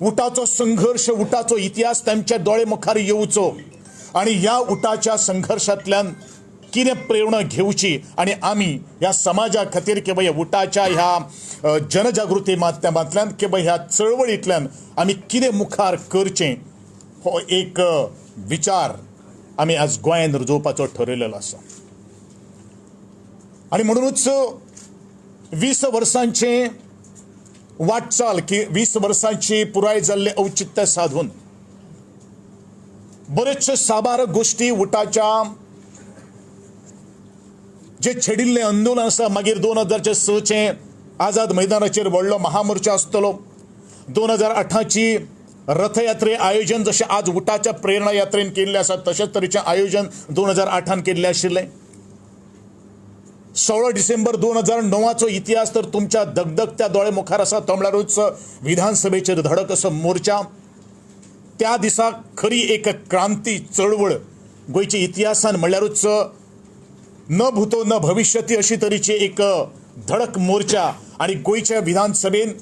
उटाचो संघर्श, उटाचो इतिहास तांच्या दोळे मुखार येवचो आनी ह्या उटाच्या संघर्शांतल्यान कितें प्रेरणा घेवची आनी आमी ह्या समाजा खातीर किंवा ह्या उटाच्या ह्या जनजागृती माध्यमांतल्यान किंवा ह्या चळवळींतल्यान आमी कितें मुखार करचें हो एक विचार आमी आज गोंयांत रुजोवपाचो ठरयलेलो आसा. आनी म्हणूनच 20 वर्सांचें वाटचाल की 20 वर्सांची पुराय जाल्लें औचित्य साधून बरेचशे साबार गोश्टी उटाच्या जे छेडिल्लें आंदोलन आसा, मागीर 2006 आझाद मैदानाचेर व्हडलो महामोर्चा आसतलो, 2008ची रथयात्रे आयोजन जशें आज उटाच्या प्रेरणा यात्रेन केल्लें आसा तशेंच तरेचें आयोजन 2008 केल्लें आशिल्लें. 16 डिसेंबर 2009चो इतिहास तर तुमच्या दगदगत्या दोळे मुखार आसा, तो म्हळ्यारूच विधानसभेचेर धडक असो मोर्चा. त्या दिसा खरी एक क्रांती चळवळ गोंयच्या इतिहासान म्हणल्यारूच न भूतो न भविष्यती अशी तरेची एक धडक मोर्चा आनी गोंयच्या विधानसभेन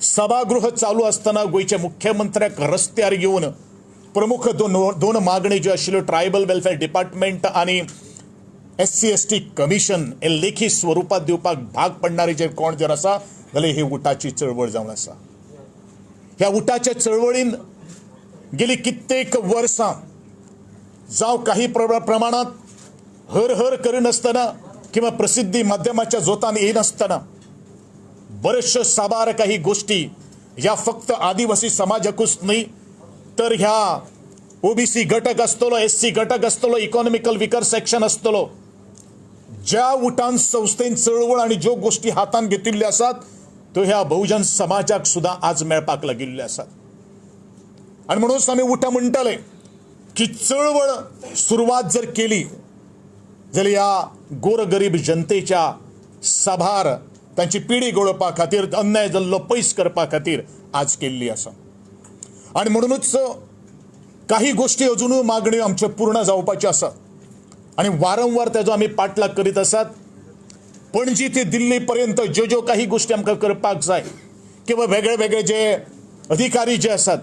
सभागृह चालू आसतना गोंयच्या मुख्यमंत्र्याक रस्त्यार येवन प्रमुख दोन मागण्यो ज्यो आशिल्ल्यो, ट्रायबल वेलफेअर डिपार्टमेंट आनी SC/ST commission हे लेखी स्वरुपात दिवपाक भाग पडणारे जे कोण जर आसा जाल्यार ही उटाची चळवळ जावन आसा. ह्या उटाच्या चळवळीन गेली कित्येक वर्सां जावं काही प्रमाणात हर हर करिनासतना किंवा प्रसिद्धी माध्यमाच्या जोतान येनासतना बरेचशो साबार काही गोष्टी ह्या फक्त आदिवासी समाजाकूच न्हय तर ह्या ओबीसी घटक आसतलो, SC घटक आसतलो, इकॉनॉमिकल विकर सेक्शन आसतलो, ज्या उटान संस्थेन चळवळ आनी ज्यो गोष्टी हातान घेतिल्ल्यो आसात त्यो ह्या बहुजन समाजाक सुद्दां आज मेळपाक लागिल्ल्यो आसात. आनी म्हणूनच आमी उटा म्हणटाले की चळवळ सुरवात जर केली जाल्यार ह्या गोरगरीब जनतेच्या साबार तांची पिढी गोळोवपा खातीर, अन्याय जाल्लो पयस करपा खातीर आज केल्ली आसा. आनी म्हणूनच काही गोष्टी अजुनूय मागण्यो आमच्यो पूर्ण जावपाच्यो आसात आनी वारंवार तेजो आमी पाठलाग करीत आसात. पणजी ते दिल्ली पर्यंत ज्यो ज्यो काही गोष्टी आमकां करपाक जाय किंवा वेगळे वेगळे जे अधिकारी जे आसात,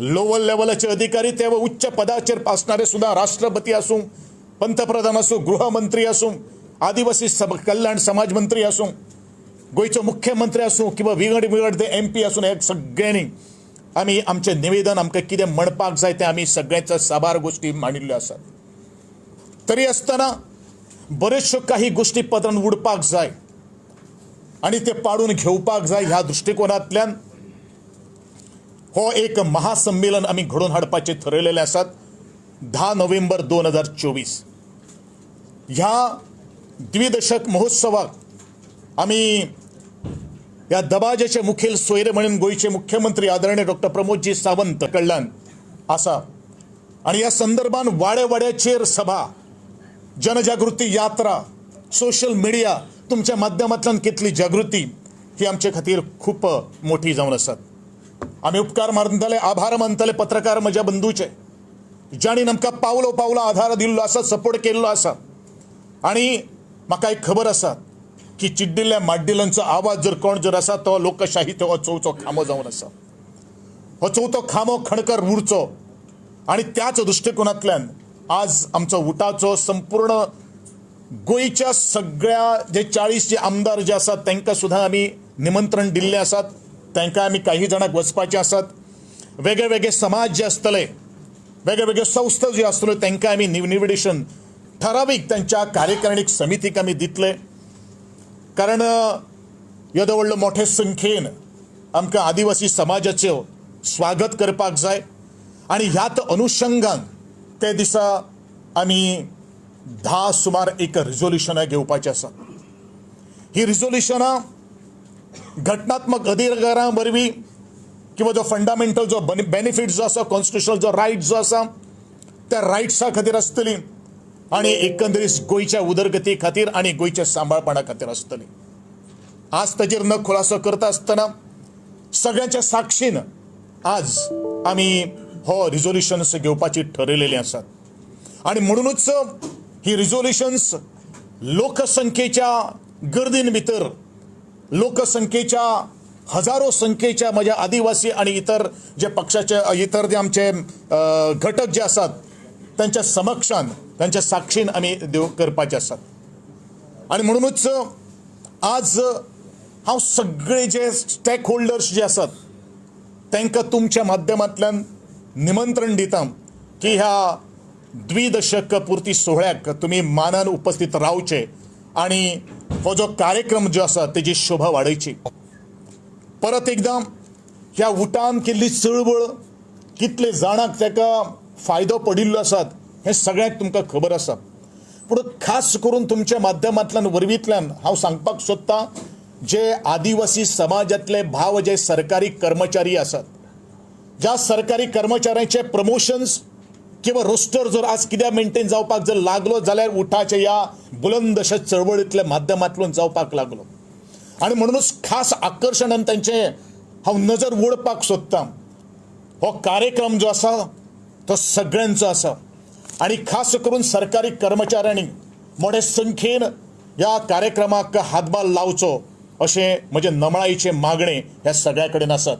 लोवर लेवलाचे अधिकारी ते उच्च पदाचेर आसणारे सुद्दां, राष्ट्रपती आसूं, पंतप्रधान आसूं, गृहमंत्री आसूं, आदिवासी कल्याण समाज मंत्री आसूं, गोंयचो मुख्यमंत्री आसूं किंवा विंगड विंगड ते MP आसूं, ह्या सगळ्यांनी आमी आमचें निवेदन आमकां कितें म्हणपाक जाय तें आमी सगळ्यांच्या साबार गोश्टी मांडिल्ल्यो आसात. तरी आसतना बऱ्योचश्यो काही गोश्टी पदरान उडपाक जाय आनी ते पाडून घेवपाक जाय ह्या दृश्टिकोनांतल्यान हो एक महासंमेलन आमी घडोवन हाडपाचें थरयलेलें आसात. 10 नोव्हेंबर 2024 ह्या द्विदशक महोत्सवाक आमी ह्या दबाज्याचे मुखेल सोयरे म्हणून गोंयचे मुख्यमंत्री आदरणीय डॉक्टर प्रमोदजी सावंत कडल्यान आसा आनी ह्या संदर्भान वाड्या वाड्याचेर सभा, जनजागृती यात्रा, सोशल मिडिया तुमच्या माध्यमांतल्यान केतली जागृती ही आमचे खातीर खूब मोठी जावन आसात. आमी उपकार मानताले, आभार मानताले पत्रकार म्हज्या बंधूचे जांणी आमकां पावलो पावलो आधार दिल्लो आसा, सपोर्ट केल्लो आसा. आनी म्हाका एक खबर आसा की चिड्डिल्ल्या माड्डिल्यांचो आवाज जर कोण जर आसा तो लोकशाही हो चवथो खांबो जावन आसा. हो चवथो खांबो खणकर उरचो आनी त्याच दृश्टिकोनांतल्यान आज आमचो उटाचो संपूर्ण गोंयच्या सगळ्या जे 40 जे आमदार जे आसात तांकां सुद्दां आमी निमंत्रण दिल्लें आसात, तांकां आमी काही जाणांक वचपाचें आसात. वेगळे वेगळे समाज जे आसतले, वेगळे वेगळे संस्था ज्यो आसतल्यो तांकां आमी इन्विटेशन ठरावीक तांच्या कार्यकारिणीक समितीक आमी दितले. कारण येदो व्हडलो मोठे संख्येन आमकां आदिवासी समाजाचें स्वागत करपाक जाय आनी ह्याच अनुशंगान ते दिसा आमी 10 सुमार एक रिजोल्युशनां घेवपाचीं आसा. ही रिजोल्युशनां घटनात्मक अधिकारां वरवीं किंवा जो फंडामेंटल जो बेनिफीट जो आसा, कॉन्स्टिट्युशनल जो रायट जो आसा त्या रायट्सा खातीर आसतली आनी एकंदरीत गोंयच्या उदरगती खातीर आनी गोंयच्या सांबाळपणा खातीर आसतली. आज ताजेर न खुलासो करता आसतना सगळ्यांच्या साक्षीन आज आमी हो रिजोल्युशन्स घेवपाची ठरयलेली आसात आनी म्हणूनच ही रिजोल्युशन्स लोकसंख्येच्या गर्दीन भितर, लोकसंख्येच्या हजारो संख्येच्या म्हज्या आदिवासी आनी इतर जे पक्षाचे इतर जे आमचे घटक जे आसात तांच्या समक्षान तांच्या साक्षीन आमी देव करपाचे आसात. आनी म्हणुनूच आज हांव सगळे जे स्टेक होल्डर्स जे आसात तांकां तुमच्या माध्यमांतल्यान निमंत्रण दिता की ह्या द्विदशक पुर्ती सोहळ्याक तुमी मानान उपस्थित रावचे आनी हो जो कार्यक्रम जो आसा तेजी शोभा वाडयची. परत एकदां ह्या उटान केल्ली चळवळ कितले जाणांक ताका फायदो पडिल्लो आसात हें सगळ्यांक तुमकां खबर आसा. पूण खास करून तुमच्या माध्यमांतल्यान वरवींतल्यान हांव सांगपाक सोदतां जे आदिवासी समाजांतले भाव जे सरकारी कर्मचारी आसात, ज्या सरकारी कर्मचाऱ्यांचे प्रमोशन्स किंवा रोस्टर जर आज कित्याक मेंटेन जावपाक जर लागलो जाल्यार उठाचे ह्या बुलंद अशा चळवळींतल्या माध्यमांतल्यान जावपाक लागलो. आनी म्हणूनच खास आकर्शणान तांचें हांव नजर ओडपाक सोदतां. हो कार्यक्रम जो आसा तो सगळ्यांचो आसा आनी खास करून सरकारी कर्मचाऱ्यांनी मोठे संख्येन ह्या कार्यक्रमाक हातभार लावचो अशें म्हजें नमळायेचें मागणें ह्या सगळ्या कडेन आसात.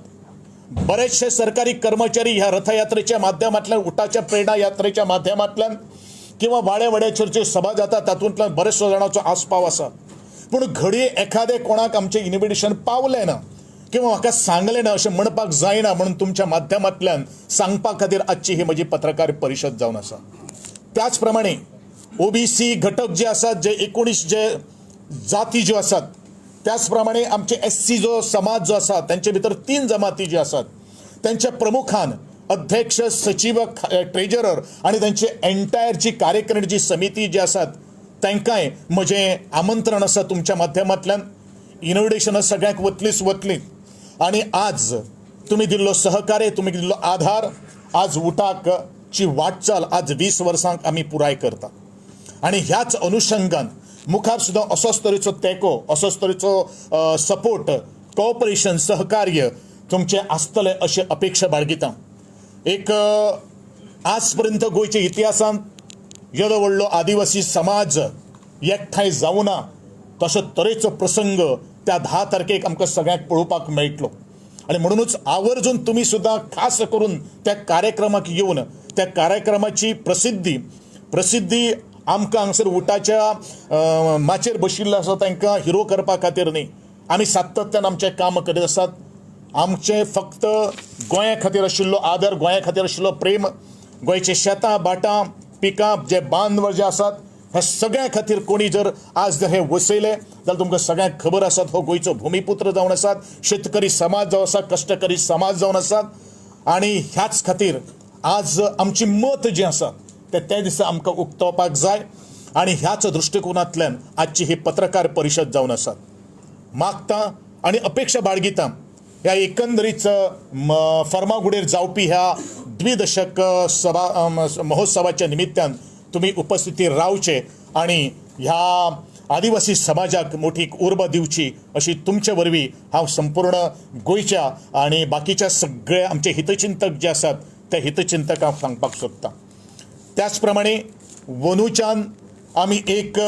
बरेचशे सरकारी कर्मचारी ह्या रथयात्रेच्या माध्यमांतल्यान, उटाच्या प्रेरणा यात्रेच्या माध्यमांतल्यान किंवा वाड्या वाड्याचेर ज्यो सभा जाता तातूंतल्यान बरेचसो जाणांचो आस्पाव आसा. पूण घडये एखादें कोणाक आमचें इन्विटेशन पावलें ना किंवा म्हाका सांगलें ना अशें म्हणपाक जायना म्हणून तुमच्या माध्यमांतल्यान सांगपा खातीर आजची ही म्हजी पत्रकार परिशद जावन आसा. त्याच प्रमाणे ओबीसी घटक जे आसात, जे 19 जे जाती ज्यो आसात, त्याच प्रमाणे आमचे एससी जो समाज जो आसा तांचे भितर 3 जमाती ज्यो आसात त्यांच्या प्रमुखान अध्यक्ष, सचिव, ट्रेजरर आनी तांचे एंटायर जी कार्यकारिणी जी समिती जी आसात तांकांय म्हजें आमंत्रण आसा तुमच्या माध्यमांतल्यान. इन्विटेशनां सगळ्यांक वतलीच वतली. आनी आज तुमी दिल्लो सहकार्य, तुमी दिल्लो आधार आज उटाक ची वाटचाल आज 20 वर्सांक आमी पुराय करता. आनी ह्याच अनुशंगान मुखार सुद्दां असोच तरेचो तेंको, असोच तरेचो सपोर्ट, कॉपरेशन, सहकार्य तुमचें आसतलें अशें अपेक्षा बाळगिता. एक आज पर्यंत गोंयच्या इतिहासांत येदो व्हडलो आदिवासी समाज एकठांय जावना तसो तरेचो प्रसंग त्या 10 तारखेक आमकां सगळ्यांक पळोवपाक मेळटलो. आनी म्हणुनूच आवर्जून तुमी सुद्दां खास करून त्या कार्यक्रमाक येवन त्या कार्यक्रमाची प्रसिद्धी आमकां हांगसर उटाच्या माचयेर बशिल्लो आसा तांकां हिरो करपा खातीर न्ही. आमी सातत्यान आमचें काम करीत आसात. आमचें फक्त गोंया खातीर आशिल्लो आदर, गोंया खातीर आशिल्लो प्रेम, गोंयचें शेतां भाटां पिकां जे बांदवर जे आसात ह्या सगळ्यां खातीर कोणी जर आज जर हे वसयलें जाल्यार तुमकां सगळ्यांक खबर आसात हो गोंयचो भुमिपुत्र जावन आसात, शेतकरी समाज जावन आसा, कश्टकरी समाज जावन आसात. आनी ह्याच खातीर आज आमची मत जें आसा तें त्या दिसा आमकां उक्तावपाक जाय. आनी ह्याच दृश्टिकोनांतल्यान आजची ही पत्रकार परिशद जावन आसात. मागता आनी अपेक्षा बाळगिता ह्या एकंदरीत फर्मागुडयेर जावपी ह्या द्विदशक सभा महोत्सवाच्या निमित्तान तुमी उपस्थिती रावचे आनी ह्या आदिवासी समाजाक मोठी उर्बा दिवची अशी तुमचे वरवीं हांव संपूर्ण गोंयच्या आनी बाकीच्या सगळे आमचे हितचिंतक जे आसात त्या हितचिंतकांक सांगपाक सोदता. त्याच प्रमाणे वनूच्यान आमी एक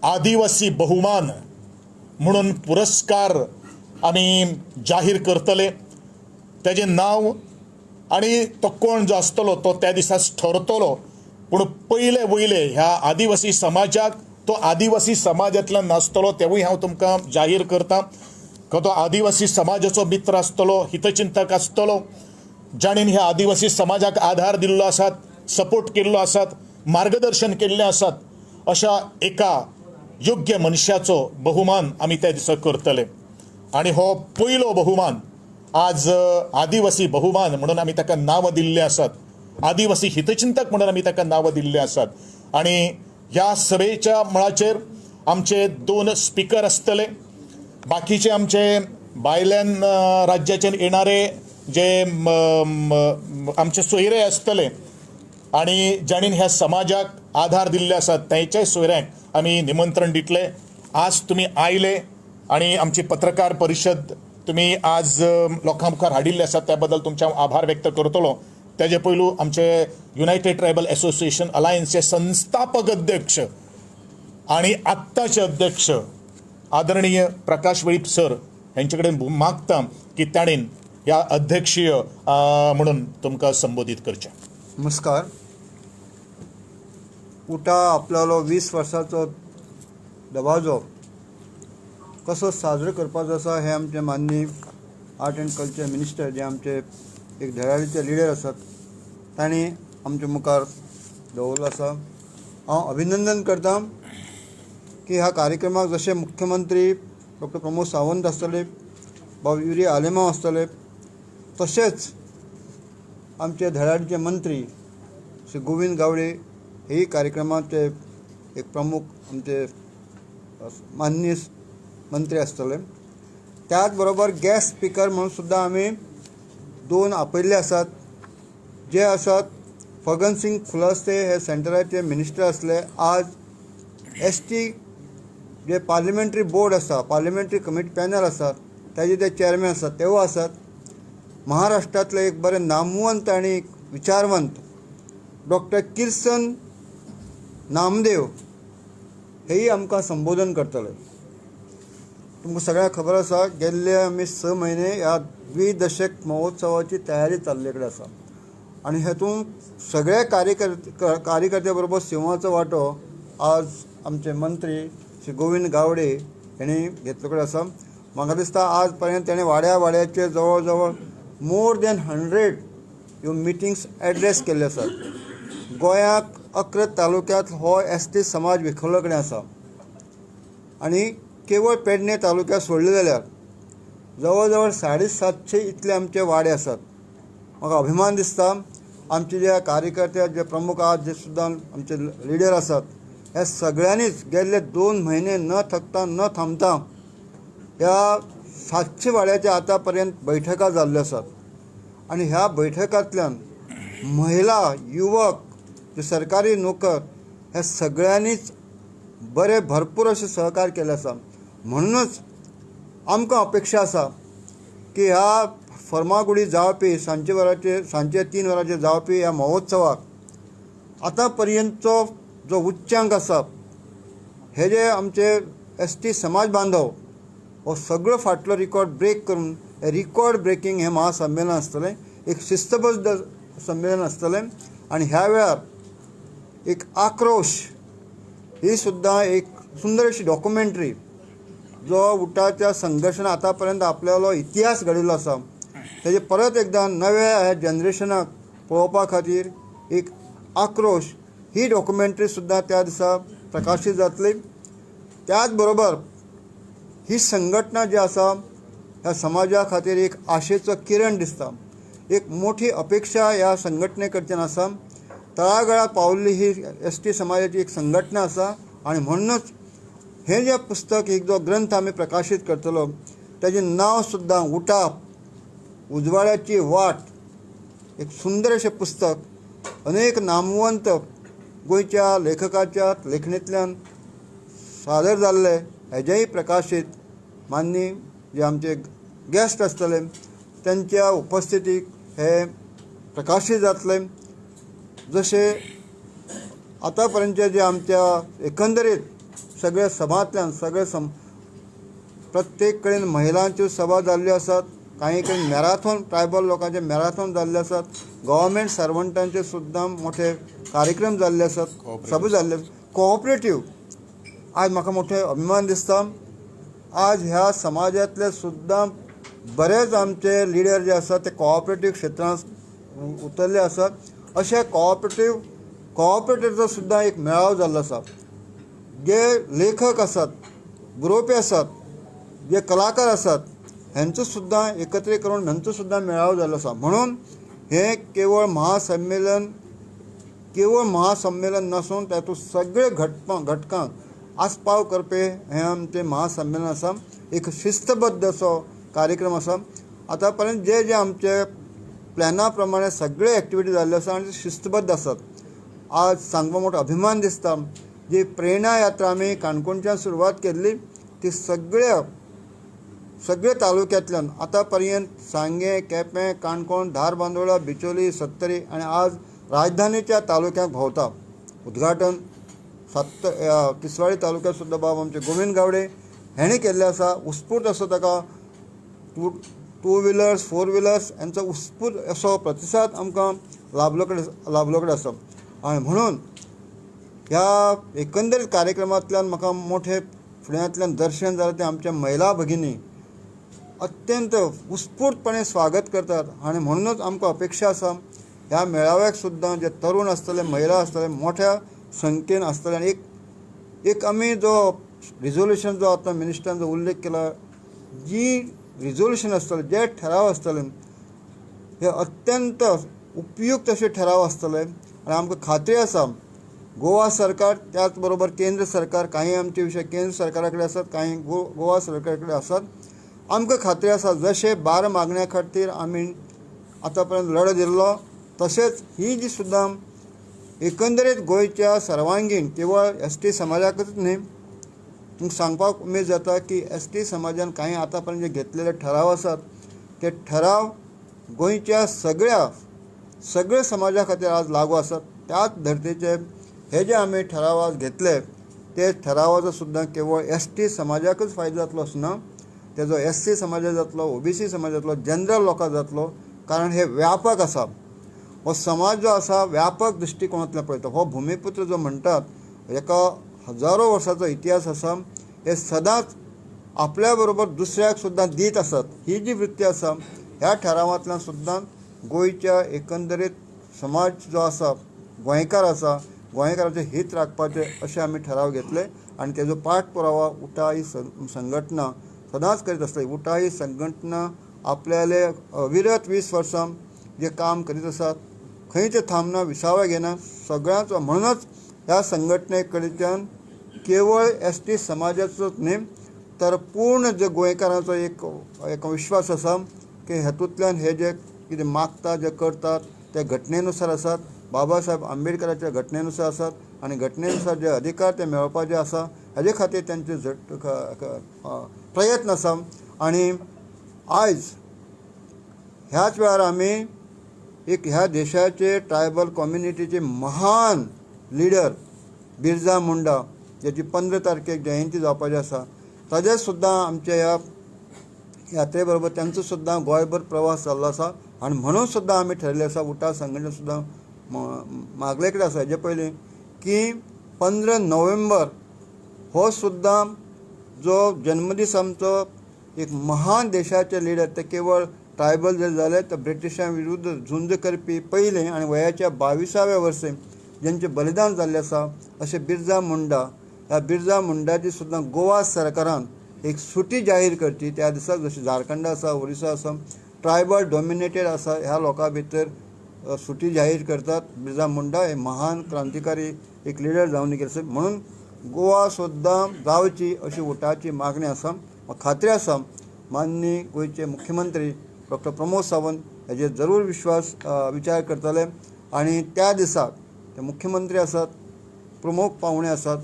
आदिवासी बहुमान म्हणून पुरस्कार आमी जाहीर करतले. तेजें नांव आनी तो कोण जो आसतलो तो त्या दिसा ठरतलो. पूण पयले वयले ह्या आदिवासी समाजाक तो आदिवासी समाजांतल्यान नासतलो तेवूय हांव तुमकां जाहीर करता. तो आदिवासी समाजाचो मित्र आसतलो, हितचिंतक आसतलो, जाणेन ह्या आदिवासी समाजाक आधार दिल्लो आसात, सपोर्ट केल्लो आसात, मार्गदर्शन केल्लें आसात, अशा एका योग्य मनशाचो बहुमान आमी त्या दिसा करतले. आनी हो पयलो बहुमान आज आदिवासी बहुमान म्हणून आमी ताका नांवां दिल्लें आसात, आदिवासी हितचिंतक म्हणून आमी ताका नांवां दिल्लें आसात. आनी ह्या सभेच्या मळाचेर आमचे 2 स्पिकर आसतले, बाकीचे आमचे भायल्यान राज्याच्यान येणारे जे आमचे सोयरे आसतले आनी जाणीन ह्या समाजाक आधार दिल्ले आसात तांच्याय सोयऱ्यांक आमी निमंत्रण दितले. आज तुमी आयले आनी आमची पत्रकार परिशद तुमी आज लोकां मुखार हाडिल्ले आसात त्या बद्दल तुमचे हांव आभार व्यक्त करतलो. तेजे पयलू आमचे युनायटेड ट्रायबल एसोसिएशन अलायन्सचे संस्थापक अध्यक्ष आनी आत्ताचे अध्यक्ष आदरणीय प्रकाश वेळीप सर हेंचे कडेन मागता की ताणें ह्या अध्यक्षीय म्हणून तुमकां संबोधीत करचें. नमस्कार. उटा आपल्यालो 20 वर्साचो दबाजो कसो साजरो करपाचो आसा हें आमचे माननीय आर्ट एंड कल्चर मिनिस्टर जे आमचे एक धडाडीचे लिडर आसात तांणी आमच्या मुखार दवरलो आसा. हांव अभिनंदन करता की ह्या कार्यक्रमाक जशे मुख्यमंत्री डॉक्टर प्रमोद सावंत आसतले, बाब युरी आलेमांव आसतले, तशेंच आमचे धडाडीचे मंत्री श्री गोविंद गावडे हेय कार्यक्रमाचे एक प्रमुख आमचे माननीय मंत्री आसतले. त्याच बरोबर गेस्ट स्पिकर म्हणून सुद्दां आमी 2 आपयल्ले आसात, जे आसात फगन सिंग खुलस्ते हे सेंटराचे मिनिस्टर आसले. आज एस टी जे पार्लिमेंटरी बोर्ड आसा, पार्लिमेंटरी कमिटी पॅनल आसा ताजे ते चेअरमॅन आसात तेवूय आसात. महाराष्ट्रांतले एक बरे नामवंत आनी विचारवंत डॉक्टर किर्सन नामदेव हेय आमकां संबोधन करतले. तुमकां सगळ्यांक खबर आसा गेल्ले आमी 6 म्हयने ह्या द्विदशक महोत्सवाची तयारी चालले कडेन आसा आनी हेतून सगळे कार्यकर्त्या बरोबर सिंहाचो वांटो आज आमचे मंत्री श्री गोविंद गावडे हेणी घेतले कडेन आसा. म्हाका दिसता आज पर्यंत तेणें वाड्या वाड्याचे जवळ जवळ मोर दॅन 100 ह्यो मिटिंग्स एड्रेस केल्ले आसात. गोंयाक 11 तालुक्यांत हो एस टी समाज विखुरलो कडेन आसा आनी केवळ पेडणे तालुक्यात सोडले जाल्यार जवळ जवळ 750 इतले आमचे वाडे आसात. म्हाका अभिमान दिसता आमचे जे कार्यकर्ते जे प्रमुख आहात जे सुद्दां आमचे लिडर आसात ह्या सगळ्यांनीच गेल्ले 2 म्हयने न थकता न थांबता ह्या 700 वाड्याच्या आतां पर्यंत बैठका जाल्ल्यो आसात आनी ह्या बैठकांतल्यान महिला, युवक, जे सरकारी नोकर ह्या सगळ्यांनीच बरे भरपूर अशें सहकार केले आसा. म्हणूनच आमकां अपेक्षा आसा की ह्या फर्मागुडी जावपी सांजचे वराचेर सांजचे 3 वरांचेर जावपी ह्या महोत्सवाक आतां पर्यंतचो जो उच्चांक आसा हे जे आमचे एस टी समाज बांधव हो सगळो फाटलो रिकॉर्ड ब्रेक करून रिकॉर्ड ब्रेकींग हें महासंमेलन आसतलें, एक शिस्तबद्ध संमेलन आसतलें आनी ह्या वेळार एक आक्रोश ही सुद्दां एक सुंदर अशी डॉक्युमेंट्री जो उटाच्या संघर्शान आतां पर्यंत आपल्यालो इतिहास घडिल्लो आसा तेजे परत एकदां नव्या ह्या जनरेशनाक पळोवपा खातीर एक आक्रोश ही डॉक्युमेंट्री सुद्दां त्या दिसा प्रकाशीत जातली. त्याच बरोबर ही संघटना जी आसा ह्या समाजा खातीर एक आशेचो किरण दिसता, एक मोठी अपेक्षा ह्या संघटने कडच्यान आसा. तळागाळा पावल्ली ही एस टी समाजाची एक संघटना आसा आनी म्हणूनच हें जें पुस्तक एक जो ग्रंथ आमी प्रकाशीत करतलो ताजें नांव सुद्दां उटा उजवाडाची वाट, एक सुंदर अशें पुस्तक अनेक नामवंत गोंयच्या लेखकाच्या लेखणेंतल्यान सादर जाल्लें हेजेंय प्रकाशीत माननीय जे आमचे गेस्ट आसतले तांच्या उपस्थितीक हे प्रकाशीत जातलें. जशें आतां पर्यंतचे जे आमच्या एकंदरीत सगळ्या सभांतल्यान सगळे प्रत्येक कडेन महिलांच्यो सभा जाल्ल्यो आसात, कांय कडेन मॅराथॉन ट्रायबल लोकांचे मॅराथॉन जाल्ले आसात, गव्हर्मेंट सर्वंटांचे सुद्दां मोठे कार्यक्रम जाल्ले आसात, सभा जाल्ले कोऑपरेटीव. आज म्हाका मोठे अभिमान दिसता आज ह्या समाजांतले सुद्दां बरेच आमचे लिडर जे आसात ते कोऑपरेटीव क्षेत्रांत उतरले आसात. अशे कोऑपरेटिवचो सुद्दां एक मेळाव जाल्लो आसा. जे लेखक आसात, बरोवपी आसात, जे कलाकार आसात हेंचो सुद्दां एकत्रीत करून हेंचो सुद्दां मेळाव जाल्लो आसा. म्हणून हें केवळ महासंमेलन नासून तातूंत सगळे घटकांक आस्पाव करपी हें आमचें महासंमेलन आसा, एक शिस्तबद्ध असो कार्यक्रम आसा. आतां पर्यंत जे जे आमचे प्लॅना प्रमाणे सगळे एक्टिविटी जाल्ल्यो आसा आनी शिस्तबद्ध आसात. आज सांगपा मोठो अभिमान दिसता जी प्रेरणा यात्रा आमी काणकोणच्यान सुरवात केल्ली ती सगळे तालुक्यांतल्यान आतां पर्यंत सांगें, केपें, काणकोण, धारबांदोडा, बिचोली, सत्तरी आनी आज राजधानीच्या तालुक्यांक भोंवता. उद्घाटन तिसवाडी तालुक्यात सुद्दां बाब आमचे गोविंद गावडे हेणें केल्लें आसा. उत्स्फूर्त असो ताका टू व्हिलर्स फोर व्हिलर्स यांचो उत्स्फूर्त असो प्रतिसाद आमकां लाभलो कडेन आसा. आनी म्हणून ह्या एकंदरीत कार्यक्रमांतल्यान म्हाका मोठे फुड्यांतल्यान दर्शन जालें तें आमच्या महिला भगिनी अत्यंत उत्स्फूर्तपणे स्वागत करतात. आनी म्हणूनच आमकां अपेक्षा आसा ह्या मेळाव्याक सुद्दां जे तरुण आसतले, महिला आसतले, मोठ्या संख्येन आसतले. आनी एक आमी जो रिजोल्युशन जो आतां मिनिस्टरान जो उल्लेख केला, जी रिजोल्युशन आसतलें, जे ठराव आसतले हे अत्यंत उपयुक्त अशे ठराव आसतले. आनी आमकां खात्री आसा गोवा सरकार त्याच बरोबर केंद्र सरकार, कांय आमचे विशय केंद्र सरकारा कडेन आसात, कांय गोवा सरकारा कडेन आसात. आमकां खात्री आसा जशें 12 मागण्या खातीर आमी आतां पर्यंत लढो दिल्लो तशेंच ही जी सुद्दां एकंदरीत गोंयच्या सर्वांगीण केवळ एस टी समाजाकच न्ही, तुमकां सांगपाक उमेद जाता की एस टी समाजान कांय आतां पर्यंत जे घेतलेले ठराव आसात ते ठराव गोंयच्या सगळ्या समाजा खातीर आज लागू आसात. त्याच धर्तेचे हे जे आमी ठराव आज घेतले ते ठरावाचो सुद्दां केवळ एस टी समाजाकच फायदो जातलो असो ना, तेजो एस सी समाजा जातलो, ओबीसी समाज जातलो, जनरल लोकां जातलो, कारण हे व्यापक आसा. हो समाज जो आसा व्यापक दृश्टिकोणांतल्यान पळयता. हो भुमिपुत्र जो म्हणटात एका हजारो वर्साचो इतिहास आसा, हे सदांच आपल्या बरोबर दुसऱ्याक सुद्दां दीत आसात. ही जी वृत्ती आसा ह्या ठरावांतल्यान सुद्दां गोंयच्या एकंदरीत समाज जो आसा, गोंयकार आसा, गोंयकाराचें हित राखपाचें अशें आमी ठराव घेतले. आनी तेजो पाठपुरावा उटा ही संघटना सदांच करीत आसली. उटा ही संघटना आपल्याले अविरत 20 वर्सां जे काम करीत आसात, खंय ते थांबना, विसावा घेना सगळ्यांचो. म्हणूनच ह्या संघटने कडच्यान केवळ एस टी समाजाचोच न्ही तर पूर्ण जे गोंयकारांचो एक विश्वास आसा की हातूंतल्यान हे जे कितें मागता, जे करतात ते घटनेनुसार आसात, बाबासाहेब आंबेडकराच्या घटनेनुसार आसात आनी घटनेनुसार जे अधिकार ते मेळोवपाचे आसा हाजे खातीर तांचे प्रयत्न आसा. आनी आयज ह्याच वेळार आमी एक ह्या देशाचे ट्रायबल कम्युनिटीचे महान लिडर बिरजा मुंडा ज्याची 15 तारखेक जयंती जावपाची आसा, ताजेर सुद्दां आमच्या ह्या यात्रे बरोबर तांचो सुद्दां गोंयभर प्रवास जाल्लो आसा. आनी म्हणून सुद्दां आमी ठरयल्लें आसा, उटा संघटना सुद्दां मागले कडेन आसा हेजे पयलीं की 15 नोव्हेंबर हो सुद्दां जो जन्मदीस आमचो एक महान देशाचे लिडर, ते केवळ ट्रायबल जर जाले तर ब्रिटिशां विरुद्ध झुंज करपी पयलें आनी वयाच्या 22व्या वर्से जेंचें बलिदान जाल्लें आसा अशें बिरजा मुंडा, ह्या बिरजा मुंडाची सुद्दां गोवा सरकारान एक सुटी जाहीर करची त्या दिसा. जशें झारखंड आसा, ओरिसा आसा, ट्रायबल डॉमिनेटेड आसा, ह्या लोकां भितर सुटी जाहीर करतात. बिरजा मुंडा हे महान क्रांतिकारी एक लिडर जावन गेले, म्हणून गोवा सुद्दां जावची अशी उटाची मागणी आसा. खात्री आसा माननीय गोंयचे मुख्यमंत्री डॉक्टर प्रमोद सावंत हेजेर जरूर विश्वास विचार करतले आनी त्या दिसा ते मुख्यमंत्री आसात, प्रमुख पावणे आसात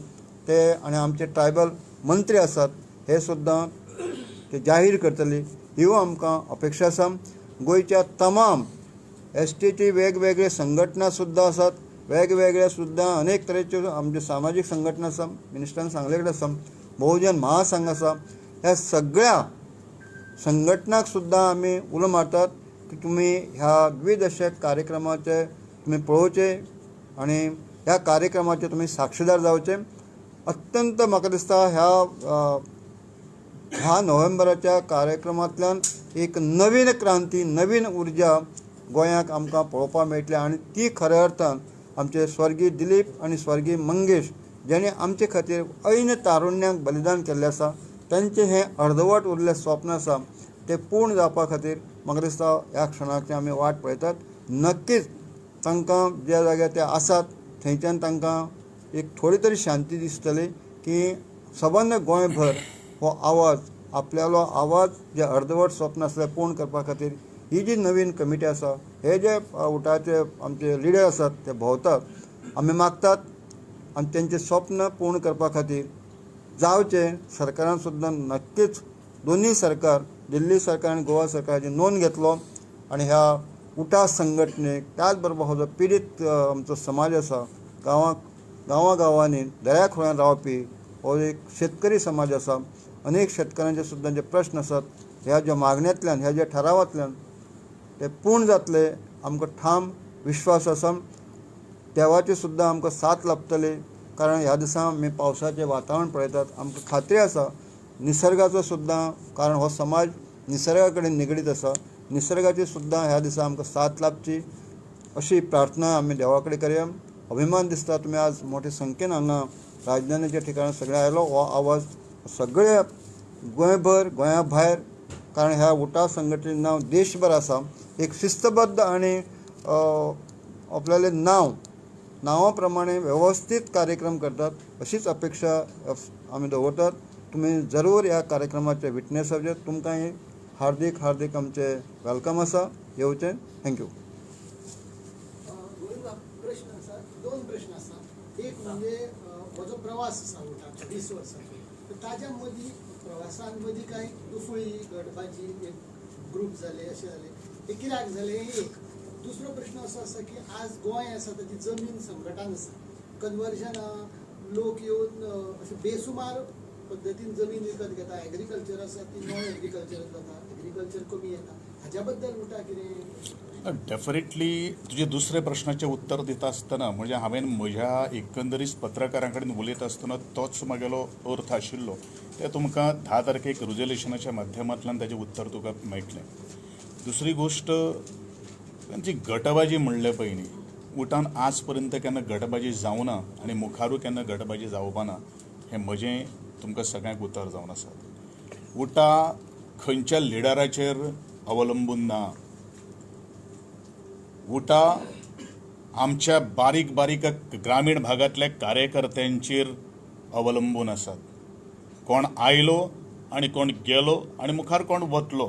ते आनी आमचे ट्रायबल मंत्री आसात, हे सुद्दां ते जाहीर करतले ह्यो आमकां अपेक्षा आसा. गोंयच्या तमाम एस टीची वेगवेगळे संघटना सुद्दां आसात, वेगवेगळे सुद्दां अनेक तरेच्यो आमच्यो सामाजीक संघटना आसा, मिनिस्टरान सांगले कडेन आसा, बहुजन महासंघ आसा, ह्या सगळ्या संघटनाक सुद्दां आमी उलो मारतात की तुमी ह्या द्विदशक कार्यक्रमाचे तुमी पळोवचे आनी ह्या कार्यक्रमाचे तुमी साक्षीदार जावचे. अत्यंत म्हाका दिसता ह्या नोव्हेंबराच्या कार्यक्रमांतल्यान एक नवीन क्रांती, नवीन उर्जा गोंयाक आमकां पळोवपाक मेळटली आनी ती खऱ्या अर्थान आमचे स्वर्गीय दिलीप आनी स्वर्गीय मंगेश जेणे आमचे खातीर ऐन तारुण्याक बलिदान केल्लें आसा, तांचें हें अर्दवट उरलें स्वप्न आसा तें पूर्ण जावपा खातीर म्हाका दिसता ह्या क्षणाची आमी वाट पळयतात. नक्कीच तांकां ज्या जाग्यार ते आसात थंयच्यान तांकां एक थोडी तरी शांती दिसतली की सबंद गोंयभर हो आवाज, आपल्यालो आवाज जे अर्दवट स्वप्न आसलें पूर्ण करपा खातीर ही जी नवीन कमिटी आसा, हे जे उटाचे आमचे लिडर आसात ते भोंवतात, आमी मागतात आनी तेंचें स्वप्न पूर्ण करपा खातीर जावचें. सरकारान सुद्दां नक्कीच दोनूय सरकार, दिल्ली सरकार आनी गोवा सरकाराची नोंद घेतलो आनी ह्या उटा संघटनेक, त्याच बरोबर हो जो पिडीत आमचो समाज आसा, गांवां गांवांनी दर्या खोळ्यान रावपी हो एक शेतकरी समाज आसा, अनेक शेतकऱ्यांचे सुद्दां जे प्रश्न आसात ह्या ज्या मागण्यांतल्यान, ह्या ज्या ठरावांतल्यान ते पूर्ण जातले आमकां ठाम विश्वास आसा. देवाची सुद्दां आमकां साथ लाभतली, कारण ह्या दिसा आमी पावसाचें वातावरण पळयतात. आमकां खात्री आसा निसर्गाचो सुद्दां, कारण हो समाज निसर्गा कडेन निगडीत आसा, निसर्गाची सुद्दां ह्या दिसा आमकां साथ लाभची अशी प्रार्थना आमी देवा कडेन करया. अभिमान दिसता तुमी आज मोठे संख्येन हांगा राजधानीच्या ठिकाणां सगळे आयलो. हो आवाज सगळे गोंयभर, गोंया भायर, कारण ह्या उटा संघटनेचें नांव देशभर आसा. एक शिस्तबद्ध आनी आपल्यालें नांव नांवा प्रमाणे व्यवस्थीत कार्यक्रम करतात अशीच अपेक्षा आमी दवरतात. तुमी जरूर ह्या कार्यक्रमाचे विटनेस जावचे. तुमकां हार्दिक हार्दिक आमचे welcome आसा, येवचें. Thank you. प्रश्न आसा, दोन प्रश्न आसा. एक म्हणजे हो जो प्रवास आसा उटाचो 20 वर्सांचो, तर ताज्या मदीं प्रवासान मदीं कांय दुफळी गटबाजी एक ग्रूप जाले अशें जाले, ते कित्याक जाले हें एक. दुसरो प्रश्न असो आसा की आज गोंय आसा ताची जमीन संकटान आसा, कन्वर्जन लोक येवन अशें बेसुमार पद्दतीन जमीन विकत घेता, एग्रीकल्चर आसा ती नॉन एग्रीकल्चर जाता, एग्रीकल्चर कमी येता, हाज्या बद्दल उटा कितें? डेफिनेटली तुजे दुसऱ्या प्रश्नाचें उत्तर दिता आसतना म्हणजे हांवें म्हज्या एकंदरीत पत्रकारां कडेन उलयता आसतना तोच म्हगेलो अर्थ आशिल्लो. ते तुमकां 10 तारखेक रिजोल्युशनाच्या माध्यमांतल्यान ताजें उत्तर तुका मेळटलें. दुसरी गोश्ट, जी गटबाजी म्हणले पळय न्ही, उटान आज पर्यंत केन्ना गटबाजी जावना आनी मुखारूय केन्ना गटबाजी जावपाना हें म्हजें तुमकां सगळ्यांक उतर जावन आसा. उटा खंयच्या लिडराचेर अवलंबून ना. उटा आमच्या बारीक बारीक ग्रामीण भागांतल्या कार्यकर्त्यांचेर अवलंबून आसात. कोण आयलो आनी कोण गेलो आनी मुखार कोण वतलो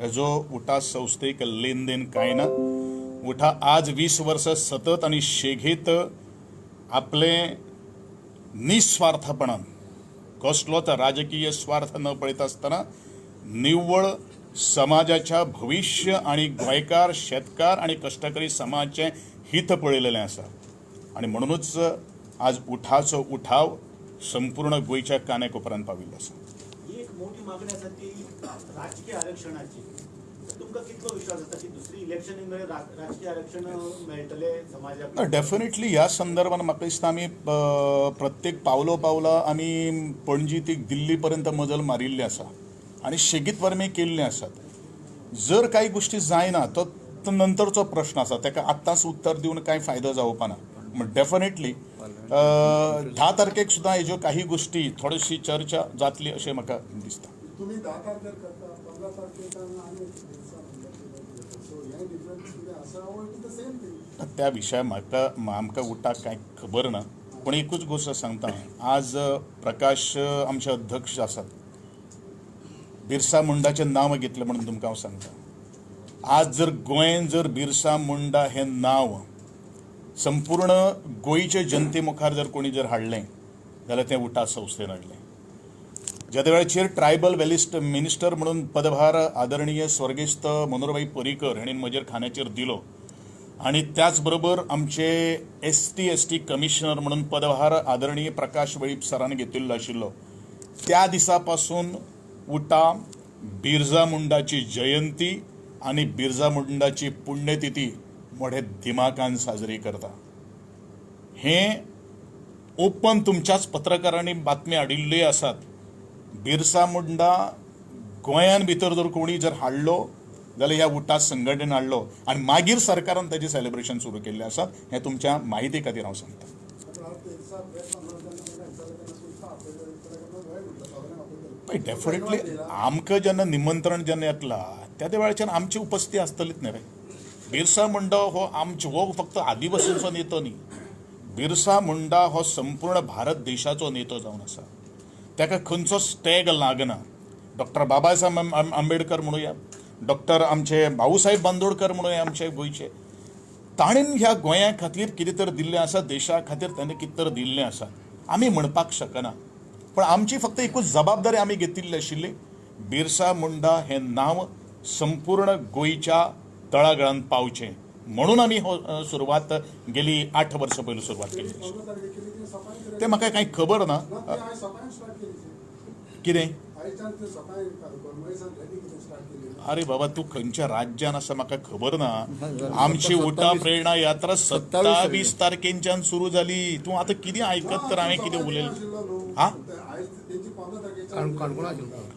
हेजो उटा संस्थेक लेन then कांय ना. उटा आज 20 वर्सां सतत आनी शेगीत आपलें निस्वार्थपणान, कसलोच राजकीय स्वार्थ न पळयता आसतना निव्वळ समाजाच्या भविश्य आनी गोंयकार शेतकार आनी कश्टकरी समाजाचें हित पळयलेलें आसा. आनी म्हणुनूच आज उठाचो उठाव संपूर्ण गोंयच्या काने कोपऱ्यान पाविल्लो आसा. ही एक मोठी मागणी आसा ती राजकीय आरक्षणाची. तुमकां कितलो विश्वास आसा की दुसरी इलेक्शन राजकीय आरक्षण मेळटलें समाजाक? डेफिनेटली ह्या संदर्भात म्हाका दिसता आमी प्रत्येक पावलो पावला आमी पणजी ती दिल्ली पर्यंत मजल मारिल्ली आसा आनी शेगीत वर्मे केल्ले आसात. जर कांय गोश्टी जायना तो नंतरचो प्रश्न आसा, ताका आत्तांच उत्तर दिवन कांय फायदो जावपा ना. डेफिनेटली 10 तारखेक सुद्दां हेज्यो काही गोश्टी थोडीशी चर्चा जातली अशें म्हाका दिसता. तुमी 10 तारखेर करता, 15 तारखेर आनी त्या विशया म्हाका आमकां उटाक कांय खबर ना. पूण एकूच गोश्ट सांगता, आज प्रकाश आमचे अध्यक्ष आसात, बिरसा मुंडाचें नांव घेतलें म्हणून तुमकां हांव सांगता. आज जर गोंयन जर बिरसा मुंडा हें नांव संपूर्ण गोंयचे जनते मुखार जर कोणी जर हाडलें जाल्यार तें उटा संस्थेन हाडलें. ज्या वेळाचेर ट्रायबल वेलिस्ट मिनिस्टर म्हणून पदभार आदरणीय स्वर्गेस्त मनोहरभाई पर्रीकर हांणी म्हजेर खांद्याचेर दिलो आनी त्याच बरोबर आमचे एस टी कमिशनर म्हणून पदभार आदरणीय प्रकाश वेळीप सरान घेतिल्लो आशिल्लो. त्या दिसा पासून उटा बिरसा मुंडाची जयंती आनी बिरसा मुंडाची पुण्यतिथी मोठे दिमाखान साजरी करता. हें ओपन तुमच्याच पत्रकारांनी बातमी हाडिल्ली आसात. बिरसा मुंडा गोंयान भितर जर कोणी जर हाडलो जाल्यार ह्या उटा संघटनेन हाडलो आनी मागीर सरकारान ताजें सेलिब्रेशन सुरू केल्लें आसा. हें तुमच्या म्हायती खातीर हांव सांगता. डेफिनेटली आमकां जेन्ना निमंत्रण जेन्ना येतला त्या वेळाच्यान आमची उपस्थिती आसतलीच न्ही रे. बिरसा मुंडा हो आमचो हो फक्त आदिवासींचो नेतो न्ही, बिरसा मुंडा हो संपूर्ण भारत देशाचो नेतो जावन आसा. ताका खंयचोच टॅग लागना. डॉक्टर बाबासाहेब आंबेडकर म्हणुया, डॉक्टर आमचे भाऊसाहेब बांदोडकर म्हणुया, आमचे गोंयचे, ताणें ह्या गोंया खातीर कितें तर दिल्लें आसा, देशा खातीर ताणें कितें तर दिल्लें आसा, आमी म्हणपाक शकना. पण आमची फक्त एकूच जबाबदारी आमी घेतिल्ली आशिल्ली, बिरसा मुंडा हें नांव संपूर्ण गोंयच्या तळागाळांत पावचें म्हणून आमी हो सुरवात गेली 8 वर्सां पयलीं सुरवात केली. तें म्हाका कांय खबर ना कितें. अरे बाबा, तूं खंयच्या राज्यान आसा म्हाका खबर ना. आमची उटा प्रेरणा यात्रा 27 तारखेच्यान सुरू जाली. तूं आतां कितें आयकत तर हांवें कितें उलयलें? हा,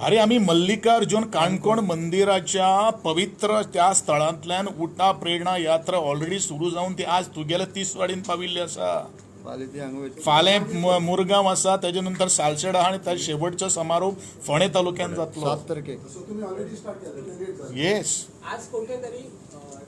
अरे आमी मल्लिकार्जुन काणकोण मंदिराच्या पवित्र त्या स्थळांतल्यान उटा प्रेरणा यात्रा ऑलरेडी सुरू जावन ती आज तुगेल्या तिसवाडीन पाविल्ली आसा. फाल्यां मुरगांव आसा, तेजे नंतर सालसेडा आनी त्या शेवटचो समारोप फोंडें तालुक्यान जातलो. 7 तारखेक. येस. आज कुठेतरी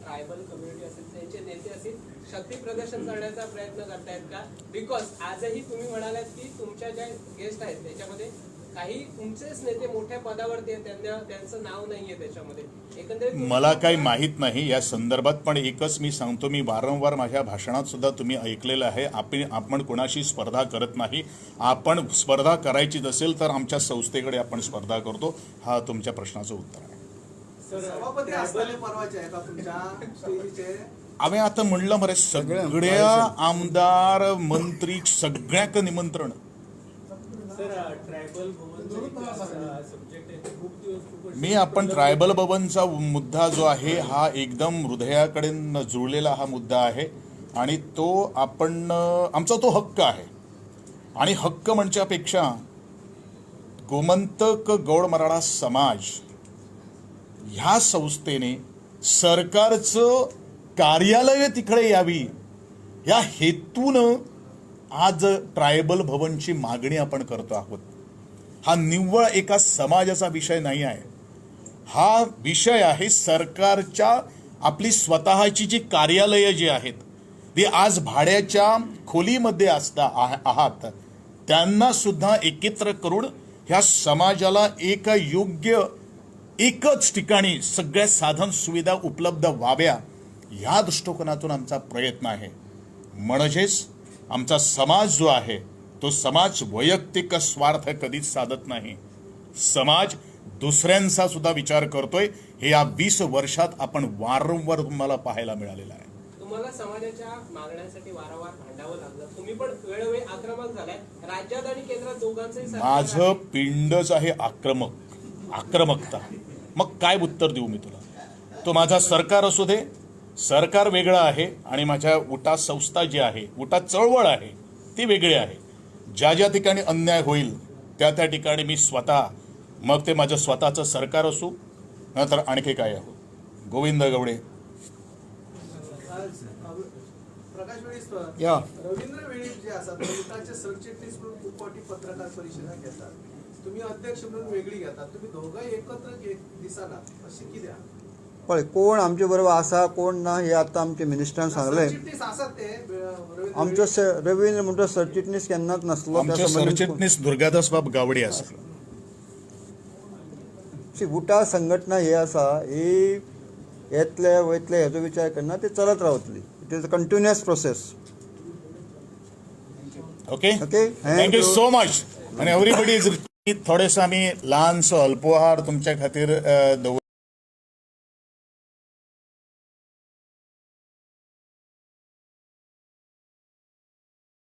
ट्रायबल कम्युनिटी असेल, त्यांचे नेते असतील, शक्ती प्रदर्शन करण्याचा प्रयत्न करतायत का? Because आजही तुम्ही म्हणालात की तुमच्या ज्या गेस्ट आहेत त्याच्यामध्ये काही तुमचेच नेते मोठ्या पदावरती आहेत, त्यांना त्यांचं नाव नाहीये त्याच्यामध्ये. एकंदरीत मला काही माहीत नाही या संदर्भात, पण एकच मी सांगतो, मी वारंवार माझ्या भाषणात सुद्धा तुम्ही ऐकलेलं आहे, आपण कोणाशी स्पर्धा करत नाही. आपण स्पर्धा करायचीच असेल तर आमच्या संस्थेकडे आपण स्पर्धा करतो. हा तुमच्या प्रश्नाचं उत्तर आहे. हांवें आतां म्हणलां मरे, सगळ्या आमदार मंत्री सगळ्यांक निमंत्रण. मी आपण ट्रायबल भवनचा मुद्दा जो आहे हा एकदम हृदयाकडे जुळलेला हा मुद्दा आहे आणि तो आपण आमचा तो हक्क आहे. आणि हक्क म्हणच्यापेक्षा गोमंतक गौड मराठा समाज ह्या संस्थेने सरकारचं कार्यालय तिकडे यावी या हेतूनं आज ट्रायबल भवनची मागणी आपण करतो आहोत. हा निव्वळ एका समाजाचा विषय नाही आहे, हा विषय आहे सरकारच्या आपली स्वतःची जी कार्यालयं जी आहेत ती आज भाड्याच्या खोलीमध्ये असता आहात, त्यांना सुद्धा एकत्र करून ह्या समाजाला एका योग्य एकच ठिकाणी सगळ्या साधन सुविधा उपलब्ध व्हाव्या ह्या दृष्टिकोनातून आमचा प्रयत्न आहे. म्हणजेच आमचा समाज जो आहे तो समाज वैयक्तिक स्वार्थ कधीच साधत नाही, समाज दुसऱ्यांचा सुद्धा विचार करतोय. हे या 20 वर्षात आपण वारंवार तुम्हाला पाहायला मिळालेलं आहे. तुम्हाला समाजाच्या मागण्यांसाठी वारंवार भांडावं लागलं, तुम्ही पण वेळोवेळी आक्रमक झालाय, राज्यात आणि केंद्रात दोघांचंही. माझं पिंडच आहे आक्रमक, आक्रमकता. मग काय उत्तर देऊ मी तुला? तो माझा सरकार असू दे, सरकार वेगळं आहे आणि माझ्या उटा संस्था जी आहे, उटा चळवळ आहे ती वेगळी आहे. ज्या ज्या ठिकाणी अन्याय होईल त्या त्या ठिकाणी मी स्वतः, मग ते माझं स्वतःचं सरकार असू नंतर आणखी काय आहे. गोविंद गवडे. प्रकाश वेळीप, रवींद्र वेळीप जे आसात उटाचे सरचिटणीस म्हणून खूप फावटी पत्रकार परिशदा घेतात, तुम्ही अध्यक्ष म्हणून वेगळी घेतात, तुम्ही दोघंय एकत्र दिसना अशें कित्याक? पळय कोण आमचे बरोबर आसा कोण ना हे आतां आमच्या मिनिस्टरान सांगलें. आमचो रवींद्र म्हणतो सरचिटणीस केन्नाच नासलो. सरचिटणीस दुर्गादास बाब गावडे आसा. उटा संघटना ही आसा ही येतले वयतले हेजो विचार करना, ते चलत रावतली. It is a continuous process. Okay, thank you so much. आणि एवरीबडी is थोडेसो आमी ल्हानसो अल्पोहार तुमच्या खातीर दवर.